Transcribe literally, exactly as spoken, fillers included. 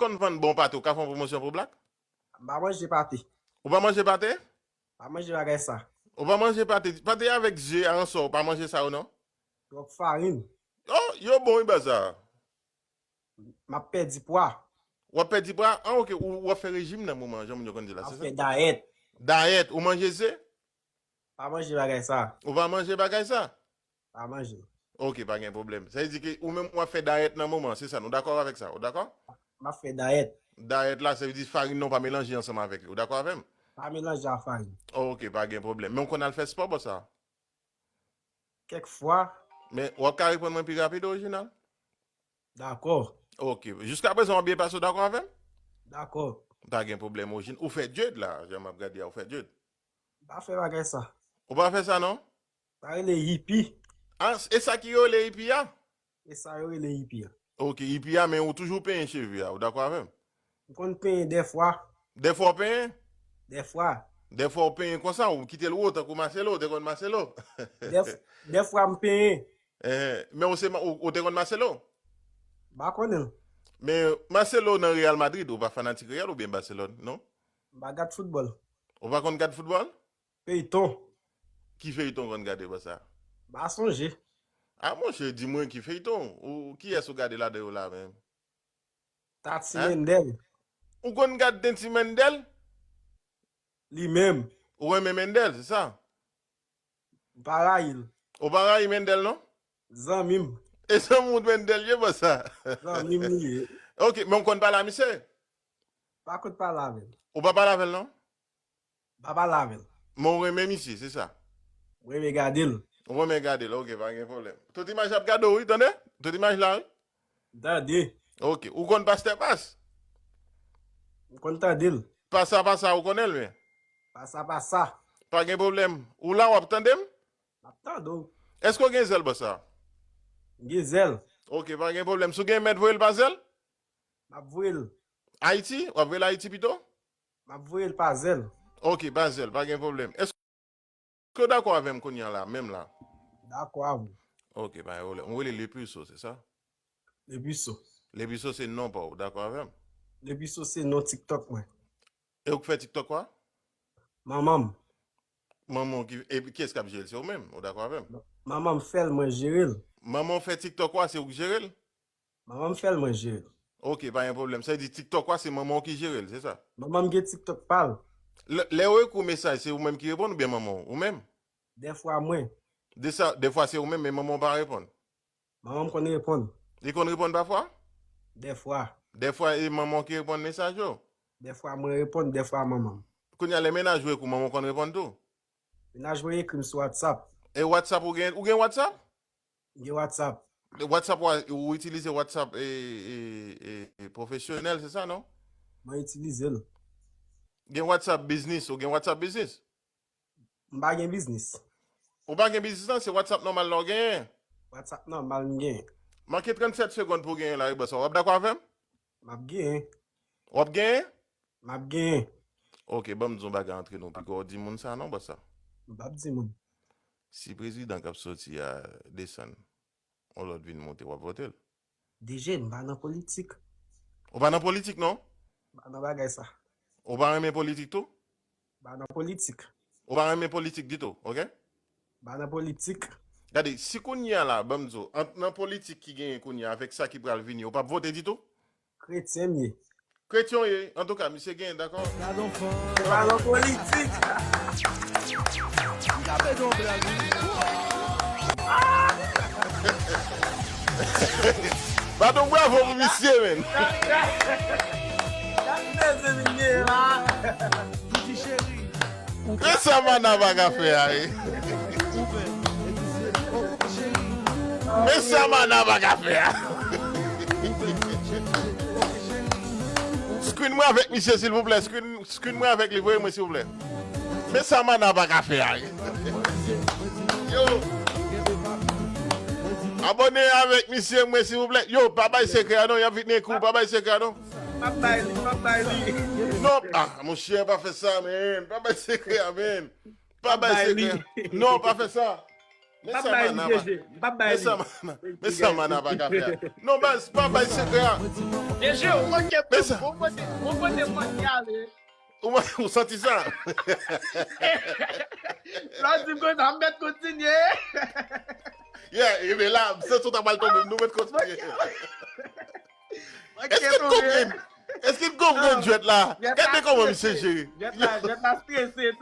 konn vann bon pate, ou ka fè yon pwomosyon pou Black? M pa manje pate. Ou pa manje pate? Pa manje bagay sa. Ou pa manje pate? Pate avèk ze a ansò, ou pa manje sa yo non? Twòp farin. Oh, yo bon wi baz sa. M ap pèdi pwa. W ap pèdi pwa? Ah, ok, ou, w ap fè rejim nan moman an, jan moun yo konn di la, se sa? M ap fè dayèt. Dayèt, ou manje ze? Pa manje bagay sa. Ou pa manje bagay sa? Pa manje. Ok, pa gen pwoblèm. Sa vle di ke ou menm w ap fè dayèt nan moman an, se sa, nou dakò avèk sa, ou dakò? M ap fè dayèt. Dayèt la, sa vle di farin nan w pa melanje ansanm avèk li, ou dakò avè m? Pa melanje ak farin. Ok, pa gen pwoblèm. Men w konn al fè spò, bòs sa? Kèk fwa. Men w ap ka reponn mwen pi rapid, Orijinal? Dakò. Ok. Jiskaprezan w ap byen pase, w dakò avè m? Dakò. Pa gen pwoblèm, Orijinal. Ou fè dread la, jan m ap gade a, ou fè dread. M pa fè bagay sa. Ou pa fè sa non? Sa rele hippie. Ah, e sa ki yo rele hippie a? E sa yo rele hippie a. Ok, hippie a, men ou toujou penyen cheve a, ou dakò avè m? M konn penyen dèfwa. Dèfwa w penyen? Dèfwa. Dèfwa w penyen konsa, ou kite l wo tankou Marcelo, ou te konn Marcelo? Dèf-, dèfwa m penyen. Eh, men ou se, ou, ou te konn Marcelo? M pa konnen l. Men Marcelo nan Real Madrid, ou pa fanatik Real oubyen Barcelone, non? M pa gad foutbòl. Ou pa konn gad foutbòl? Feyton. Ki feyton w konn gade konsa? M pa sonje. Ah, monchè, di mwen ki feyton? Ou, kiyès ou gade ladan yo la menm? Tati Hein? Mendel. Ou konn gad Tati Mendel? Li menm. Ou renmen Mendel, se sa? M pa rayi l. Ou pa rayi Mendel, non? Zanmi m. E zanmi w Mendel ye, konsa? Zanmi m li ye. Ok, men w konn pale a misye? Pa konn pale avè l. Ou pa pale avè l, non? M pa pale avè l. Men w renmen misye, se sa? M renmen gade l. Ou renmen gade l, ok, pa gen pwoblèm. Tout imaj ap gade w, wi, tande? Tout imaj la, wi. M tande. Ok, ou konn Pastè Pas? M konn tande l. Pasa, pasa, ou konnen l, men? Pasa, pasa. Pa gen pwoblèm. Ou la, w ap tande m? M ap tande w. Èske w gen zèl, bòs sa? M gen zèl. Ok, pa gen pwoblèm. Si w gen mèt voye l pa zèl? M ap voye l. Ayiti? W ap voye l Ayiti pito? M ap voye l pa zèl. Ok, pa zèl, pa gen pwoblèm. Èske w dakò avè m kounye a la, menm la? Dakò avè w. Ok, pa gen pwoblèm. Ou rele Lepuiso, se sa? Lepuiso. Lepuiso se non pa w, dakò avè m? Lepuiso se non TikTok mwen. E ou k fè TikTok ou a? Manman m. Manman w ki, epi kiyès k ap jere l? Se ou menm, ou dakò avè m? Manman m fè l, mwen jere l. Manman w fè TikTok ou a, se ou k jere l? Manman m fè l, mwen jere l. Ok, pa gen pwoblèm. Sa vle di TikTok ou a, se manman w ki jere l, se sa? Manman m gen TikTok pa l. Lè, lè yo ekri w mesaj, se ou menm ki reponn oubyen manman w? Ou menm? Dèfwa mwen. De sa, dèfwa se ou menm, men manman w pa reponn? Manman m konn reponn. Li konn reponn pafwa? Dèfwa. Dèfwa e manman w ki reponn mesaj yo? Dèfwa mwen reponn, dèfwa manman m. Kounye a, lè mennaj ou ekri w, manman w konn reponn tou? Mennaj mwen ekri m sou WhatsApp. E WhatsApp ou gen, ou gen WhatsApp? M gen WhatsApp. WhatsApp ou, ou itilize WhatsApp e, e, e, e pwofesyonèl, se sa, non? Mwen itilize l. Gen WhatsApp biznis, ou gen WhatsApp biznis? M pa gen biznis. Ou pa gen biznis lan, se WhatsApp nòmal la w genyen? WhatsApp nòmal m genyen. Manke trannsèt segonn pou w genyen la, wi, bòs, w ap dakò avè m? M ap genyen. W ap genyen? M ap genyen. Ok, ban m di yon bagay antre nou, piga w di moun sa non, bòs sa. M p ap di moun. Si prezidan k ap soti a desann, yon lòt vin monte, w ap vote l? D J, m pa nan politik. Ou pa nan politik non? M pa nan bagay sa. Ou pa renmen politik tou? M pa nan politik. Ou pa renmen politik ditou, ok? M pa nan politik. Gade, si kounye a la, ban m di w, ant nan politik ki genyen kounye a avèk sa ki pral vini, ou p ap vote ditou? Kretyen m ye. Kretyen w ye. Antouka, misye genyen, dakò? Gadon fò. Se pa nan politik. M ka pede yon blag, wi. Bat yon bravo pou misye, menn. Dat mezanmi, m genyen la. Li di cheri. Men sa Mana pa ka fè a, wi. Men sa Mana pa ka fè a. Screen mwen avèk misye, silvouplè. Screen, screen mwen avèk li, voye mwen, silvouplè. Men sa Mana pa ka fè a, wi. Yo. Abòne avèk misye, mwen, silvouplè. Yo, pa bay sekrè a, non. Y ap vin ekri w, pa bay sekrè a, non. M ap bay li, m ap bay li. Non, ah, monchè, pa fè sa, menn. Pa bay sekrè a, menn. Pa bay sekrè a. Non, pa fè sa. M p ap bay li, G G. M p ap bay li. Men sa mana pa ka fè a. Non, baz, pa bay sekrè a. G G, ou manke tou. Ou kote, ou kote mwen ki ale. Ou santi sa? Lè w di m konsa, m mèt kontinye. Yeah, e men la, m santi w ta pral tonbe, nou mèt kontinye. Èske l konprann? Èske l konprann jwèt la? Gade kòman misye jere. Jwèt la, jwèt la strese tou.